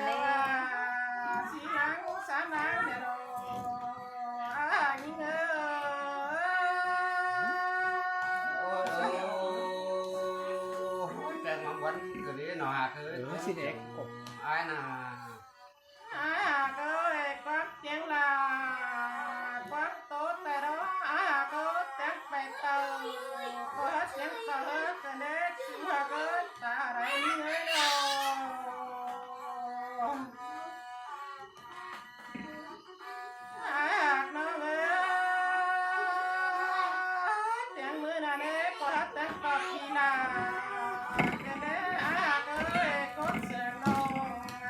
ແຕ່ວ່າສີ່ນາງສາມນາງແທ້ດອກ ອ້າຍຍິງເອີຍ. ໂອ້ ແຕ່ງມາວັນກະດີເນາະ ຫາກເອີຍ ເອີ ຊິແດງ ອ້າຍນາ ອ້າຍຫາກເອີຍ ຄວາມຈິງລະ ຄວາມໂຕແຕ່ດອກ ອ້າຍຫາກເອີຍ ແຕ່ງໄປເຕົາ ຂໍສຽງເຕົາເຮີກະເນ ຊິຫາກເອີຍ ຕາໄດ້ເອີຍເນາະ ອ້າຍຫາກນ້ອງເອີຍ ແຕ່ງມື້ນະເນ ຂໍແຕ່ງຕອບທີ່ນາ ກະເນ ອ້າຍຫາກເອີຍ ກົດສຽງນ້ອງ ອ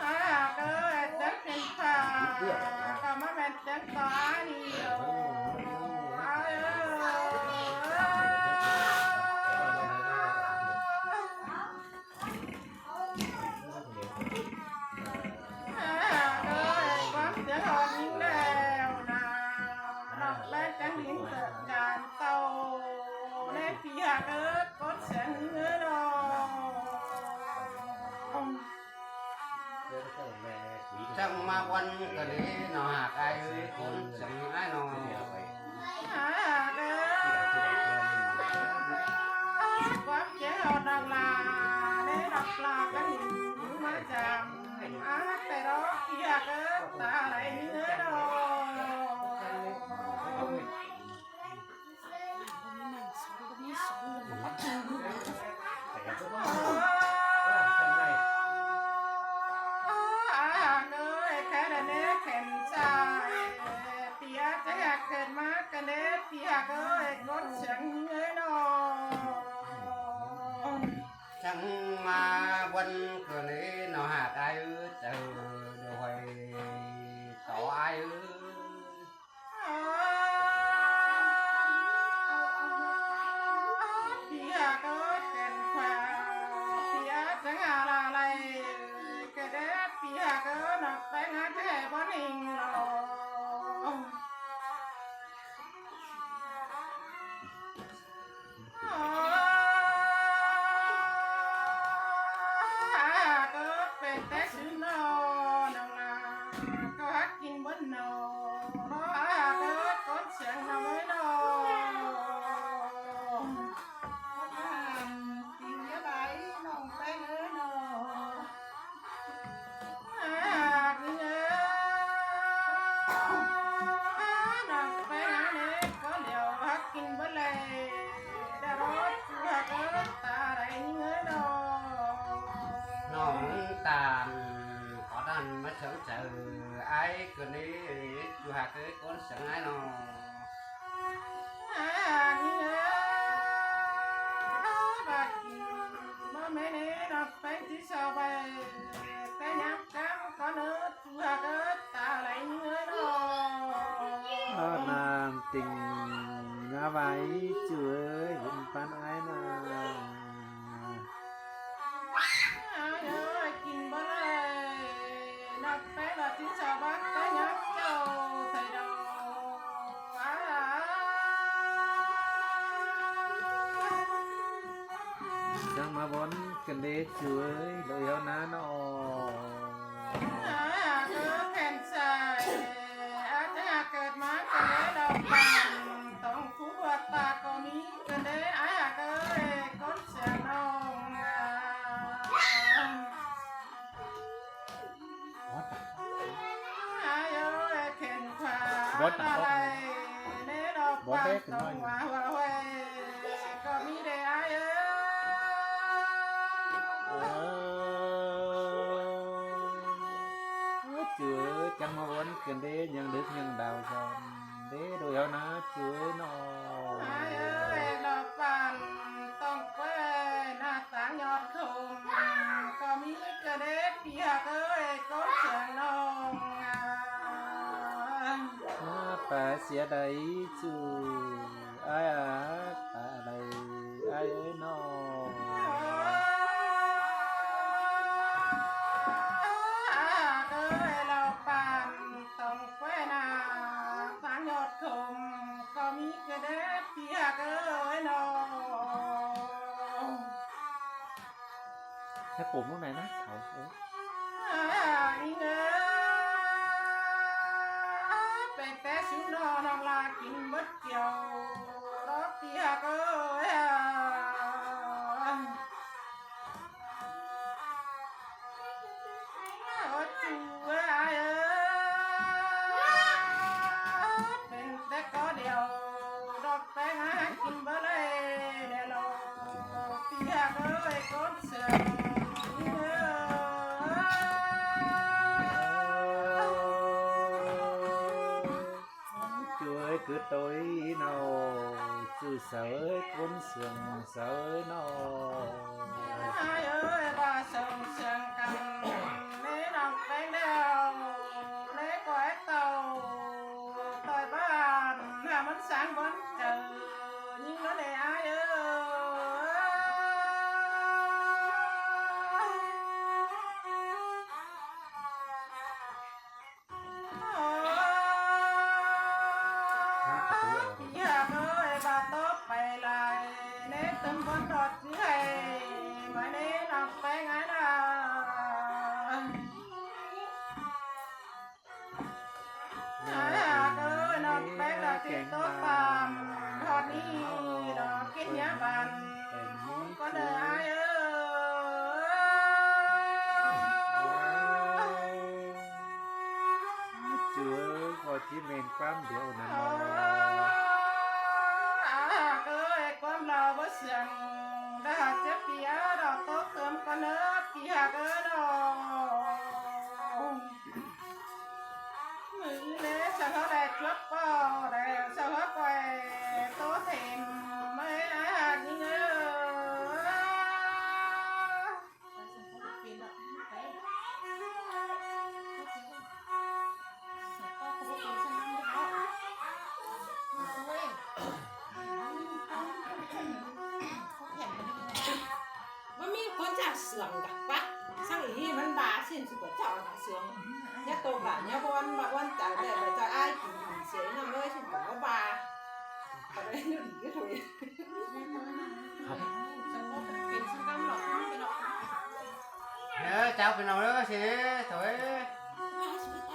້າຍເອີຍ ຈັກເປັນພາກະມາແມ່ນຈັກຕານີ້ດອກ ອ້າຍເອີຍ. ອ້າຍເອີຍ ຄວາມເດືອດຮ້ອນຍິ່ງແລ້ວນາ ນອກແລກຈັ່ງຍິງເກີດການເຕົ້າ ແລະ ເປີຍເກີດກົດສຽງເອີຍດອກ. ຈັ່ງມາວັນກະດີເນາະ ຫາກອ້າຍເອີຍ ຄົນຈັ່ງອ້າຍນ້ອງ ຫາກເອີຍ ຄວາມເຈັບເອົາດອກຫຼ້າ ເດ້ດອກຫຼ້າກະໜິງມາຈຳ ອາ ແຕ່ດອກ ຫາກເອີຍ ຕາໄຫຼເອີຍດອກ. ຈັ່ງມາວັນກະເນເນາະ ຫາກອ້າຍເອີຍ ເຈົ້າດອຍຕໍ່ອ້າຍເອີຍ. ເປີຍເກີດເປັນຄວາມ ເປີຍຈັ່ງຫາລາໄລ ກະເດ ເປີຍເກີດນອກແປງຫາແທ້ບໍ່ນິ່ງລອງ. ເກີດເປັນແຕ່ຊື່ນອນອງລາ ກໍຫາກິນເບິດນອ ເກີດກົດສຽງນອເວີຍນອ ຕິງຍາໄລນອງແປ້ງເອີຍນອ. ນ້ອງຕານ ຂໍນັ້ນມາເຖິງເຈີ ອ້າຍກະເນ ຈູຫາເກີດຄົນສະຫງາຍນ້ອງ. ເອີ ນາງຕິງ ອາໄວ ຈູເອີຍ ບຸນປານອ້າຍນາ. ຈັ່ງມາວົນກັນເດ້ຈູເອີຍ ໂດຍເຮົານານ້ອງ. ເກີດມາກັນເດ້ດອກບານ ຕ້ອງຜູ້ບວດຕາກໍມີກັນເດ້ ອ້າຍຫາກເອີຍ ກົນສຽງນ້ອງນາ. ອ້າຍເອີຍ ເຂັນຂວາ ບໍ່ຕາຍ ເນດອກບານ ຕ້ອງວ່າວ່າເວີຍ ກໍມີເດ້ອ້າຍເອີຍ. ເອີ ເອີ ຈູເອີຍ ຈັ່ງມາວົນກັນເດ້ ຍັງດຶກຍັງດາວຊອນເດ້ ໂດຍເຮົານາ ຈູເອີຍນ້ອງ. ອ້າຍເອີຍ ດອກບານຕ້ອງແກວ້ຍ ໜ້າຕ່າງຍອດຄົມ ກໍມີກະເດ້ ເປີຍເກີດ ກົນສຽງນ້ອງ. ອາ ປາເສຍໃດຈູ ອ້າຍອາ ປາໃດ ອ້າຍເອີຍນ້ອງ. ເອີຍ ດອກບານຕ້ອງແກວ້ຍ ໜ້າຕ່າງຍອດຄົມ ກໍມີກະເດ້ ເປີຍເກີດນ້ອງ. ຖ້າປູມລົງໄດ້ນະ ເຂົາ ເອີ ອີເອີ ເປັນແຕ່ຊິວນອນ ນ້ອງລາກິນເບິດກ່ຽວດອກ ພີ່ຮັກເອີຍ. ໂອ້ ຈູເອີຍ ອ້າຍເອີຍ ເປັນແຕ່ກໍດຽວດອກ ແປ້ງຫາກິນບໍ່ໄດ້ແດ່ດອກ ພີ່ຮັກເອີຍ ຄົນເຊື່ອງເອີຍ. ຈູເອີຍ ຄືໂຕຍເນາະ ຈື່ເສີຍຄົນເຊື່ອງເສີຍເນາະ ອ້າຍເອີຍ ວ່າເຊິ່ງເຊື່ອງກັນ ເນນ້ອງແປ້ງແລ້ວ ເນກໍໃຫ້ເຕົ້າ ຕ່ອຍບ້ານ ຫາມັນສ້າງບ່ອນເຈີ ຍິງເນາະເນ ອ້າຍເອີຍ. ພີ່ຮັກເອີຍ ບໍ່ຕໍ່ໄປຫຼາຍ ເນເຕີມບ່ອນດອດໃຫ້ ມາເນນ້ອງແປ້ງອ້າຍນາ. ອ້າຍເອີຍ ນ້ອງແປ້ງລະຕິດໂຕຕາມ ຮອດນີ້ດອກກິນຍາບານ ເປັນຄົນເດີອ້າຍເອີຍ. ເອີ ກໍຊິແມ່ນຄວາມດຽວນັ້ນເນາະ ອ້າຍເອີຍ ຄວາມລາວບໍ່ສຽງ ດາເຈັບປີອາດອກໂຕເຕີມກັນເດີ ພີ່ຮັກເອີຍເນາະ. ມື້ແລງສະເຮົາໄດ້ຈວບເປົ່າ ໄດ້ສະເຮົາໄປໂຕເຕັມ ແມ່ອ້າຍຮັກຍິງເອີຍ. ບໍ່ມີຄົນຈາກເຊື່ອງກະປະ ສັງອີ່ມັນບາຊິນສຸກະເຈົ້ານະເຊື່ອງ ຢ່າຕົກລະ ຢ່າບ່ອນ ບ່ອນໃຈແຕ່ໃຈອ້າຍກິນເສຍນຳເລີຍ ຊິນກະບໍ່ບາ ເຂົາໄດ້ໜຶ່ງຢູ່ໂຕເອງ. ເດີເຈົ້າພີ່ນ້ອງເດີ ຊິເດີ ໂຕເອງ.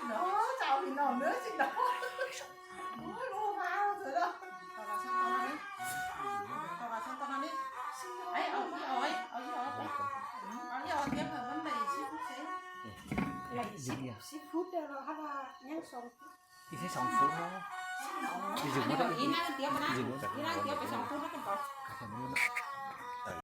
ເນາະ ເຈົ້າພີ່ນ້ອງເດີ ຊິເນາະ ໂອ້ຍ ຮູ້ມາເທື່ອເດີ ເອົາລະຊັ້ນຕອນນີ້ ເອົາລະຊັ້ນຕອນນີ້ ໄອ້ ເອົາອີ່ອອຍ ເອົາອີ່ອອຍໄປ ເອົາອີ່ອອຍຕຽມໃຫ້ມັນໄດ້ສິບເຊັນ ໄດ້ສິບ ສິບຟຸດແລ້ວເນາະ ເຮົາວ່າຍັງສອງ ອີກແຄ່ສອງຟຸດເນາະ ອີກໜຶ່ງຟຸດ ອີກໜຶ່ງຕຽມນະ ອີກໜຶ່ງຕຽມໄປສອງຟຸດແລ້ວກັນຕໍ່ ແຄ່ນີ້ເນາະ.